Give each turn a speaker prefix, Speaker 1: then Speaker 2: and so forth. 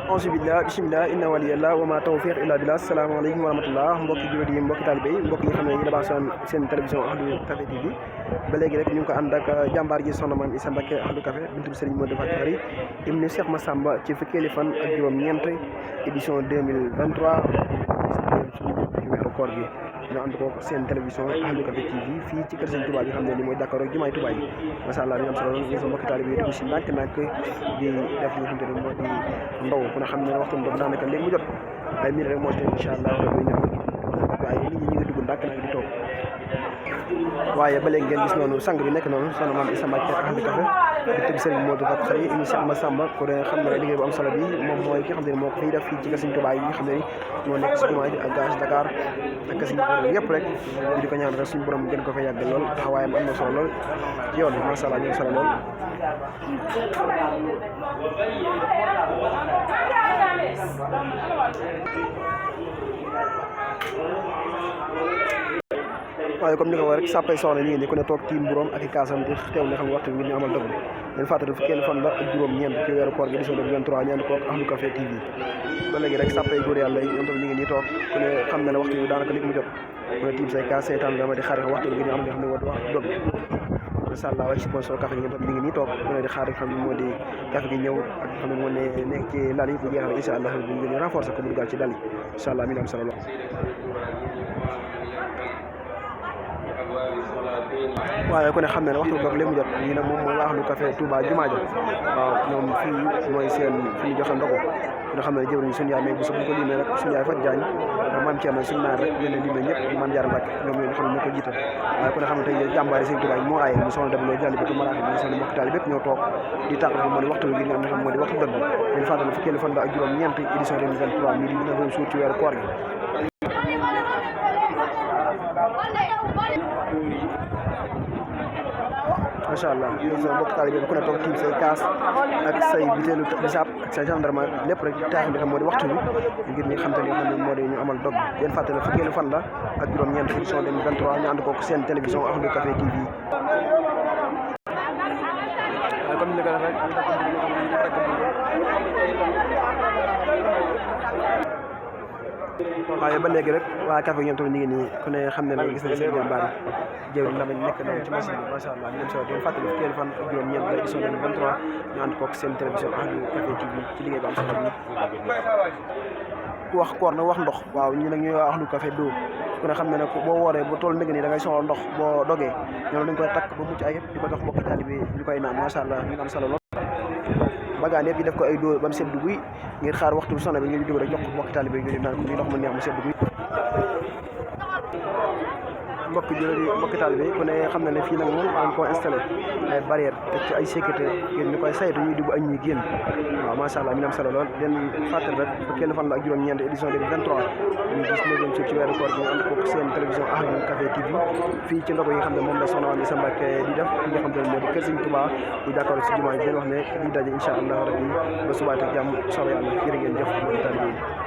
Speaker 1: auzu billah bismillah inna waliyallah wa ma tawfiq illa billah asalaamaaleykum wa rahmatullah mbokki jullit yi mbokki talibé yi mbokk yi nga xam ne yéen a baax seen télévision Ahlu Café TV ba léegi rek ñu ngi ko ànd ak jàmbaar ji soxna Maam Issa Mbacké Ahlu Café bintu Serigne Modou Faty Khary ibnu Cheikh Massamba ci fukkeeli fan ak juróom-ñeent édition 2023 ci weeru koor gi ñu ànd ko seen télévision Ahlu Café TV fii ci kër Serigne Touba bi xam ne ni mooy jàkkaaroo jumaay Touba yi macha allah ñu am solo lool sa mbokki talibé yi dugg si ndànk-ndànk di def li nga xam ne moo di ndaw ku ne xam ne waxtu ndox daanaka léegi mu jot ay minute rek moo ci incha allah rabbi ñëw waaye nit ñi ñu ngi dugg ndànk-ndànk di toog waaye ba léegi ngeen gis noonu sang bi nekk noonu soxna Maam Issa Mbacké Ahlu Café di tëgg Serigne Modou Faty Khary ibnu Cheikh Massamba ku ne xam ne liggéey bu am solo bi moom mooy ki nga xam ne moo ko fiy def fii ci kër Serigne Touba yi nga xam ne ni moo nekk si jumaa ji ak gaz Dakar ak kër Serigne Touba yëpp rek ñu di ko ñaan rek suñu borom gën ko fa yàgg lool taxawaayam am na solo lool ci yoon bi macha allah ñu solo lool waaye comme ni ko wax rek sàppay soxna ñi ngi ni ku ne toog tiim buróom ak i kaasam di teew li xam ne waxtu bi ngir ñu amal dog bi leen fàttali fukkeelu fan la ak juróom-ñeent ci weeru koor gi édition 2023 ñu ànd koog Ahlu Café TV ba léegi rek sàppay góor yàlla yi ñoom tamit ñu ngi nii toog ku ne xam ne ne waxtu bi daanaka léegi mu jot ku ne tiim say kaas seetaan dama di xaar waxtu bi ngir ñu amal li xam ne moo di wax dog bi incha allah waaye sponsor café gi ñoom tamit ñu ngi nii toog ku ne di xaar xam ne moo di café gi ñëw ak xam ne moo ne nekk ci lal yi bu jeexal incha allah bu ñu gën a renforcer ko mu duggaat ci dal yi incha allah mi ngi am solo lool waaye ku ne xam ne ne waxtu doog léegi mu jot lii nag moom mooy Ahlu Café Touba jumaa ja waaw ñoom fii mooy seen fi ñu joxe ndogu ku ne xam ne jëwriñ suñu yaay mais bu ko limee rek suñu yaay Fat Jaañ maam Thierno suñu naan rek yéen a limee ñëpp maam Jaara Mbàkke ñoom ñoo xam ne ñoo ko jiite waaye ku ne xam ne tey jàmbaari Sëriñ Touba moo aaye mu soxna dem loo jàlli bétu maraaxi mu soxna mbokk taali bépp ñoo toog di tàq moo di waxtu bi ngir nga xam moo di waxtu dëgg bi ñu fàttali fukkeelu fan la ak juróom-ñeent édition 2023 mii di 19e jour ci weeru koor gi macha allah ñun sama mbokk taalibe bi ku ne toog tiim say kaas ak say butéelu bisaab ak say gendarme lépp rek taaxi bi xam moo di waxtu bi ngir ñi xam te li nga xam ne moo di ñu amal dog bi yéen fàttali fukkeelu fan la ak juróom-ñeent édition 2023 ñu ànd ko seen télévision Ahlu Café TV waaye comme ni nga ko defee waaye ba léegi rek waa café ñoom tamit ñu ngi nii ku ne xam ne ne gis nañ seen jàmbaar yi jëw la mañ nekk noonu ci machine bi macha allah ñu dem solo di fàttali fukkeelu fan ak juróom-ñeent la édition 2023 ñu ànd kook seen télévision Ahlu Café TV ci liggéey bu am solo bi ku wax koor nag wax ndox waaw ñi nag ñuy waa Ahlu Café doo ku ne xam ne ne boo wooree ba tool ndëgg nii da ngay soxla ndox boo dogee ñoom dañ koy takk ba mucc ayib di ko jox mbokki taalibe bi ñu koy naan macha allah ñu am solo lool bagaan yëpp ñu def ko ay dóor ba mu sedd guy ngir xaar waxtu bi sonné bi ngir jóg rek jox ko mbokki taalibe yi ñu naan ko ñu ndox mu neex mu sedd guy mbokki jullit yi mbokki taalibe yi ku ne xam na ne fii nag moom dañ koo installé ay barrière teg ci ay sécurité ngir ñu koy saytu ñuy dugg ak ñuy génn waaw macha allah mi am solo lool den fàttali rek fukkeelu fan la ak juróom-ñeent édition 2023 ñu gis neuvième jour ci weeru koor bi ñu ànd ko seen télévision Ahlu Café TV fii ci ndogu yi nga xam ne moom la soxna Maam Issa Mbacké di def fi nga xam ne moo di kër Serigne Touba bu jàkkaarloo si jumaa yi di leen wax ne di daje incha allah rabbi ba subaat ak jàmm solo yàlla jërë ngeen jëf mbokki taalibe yi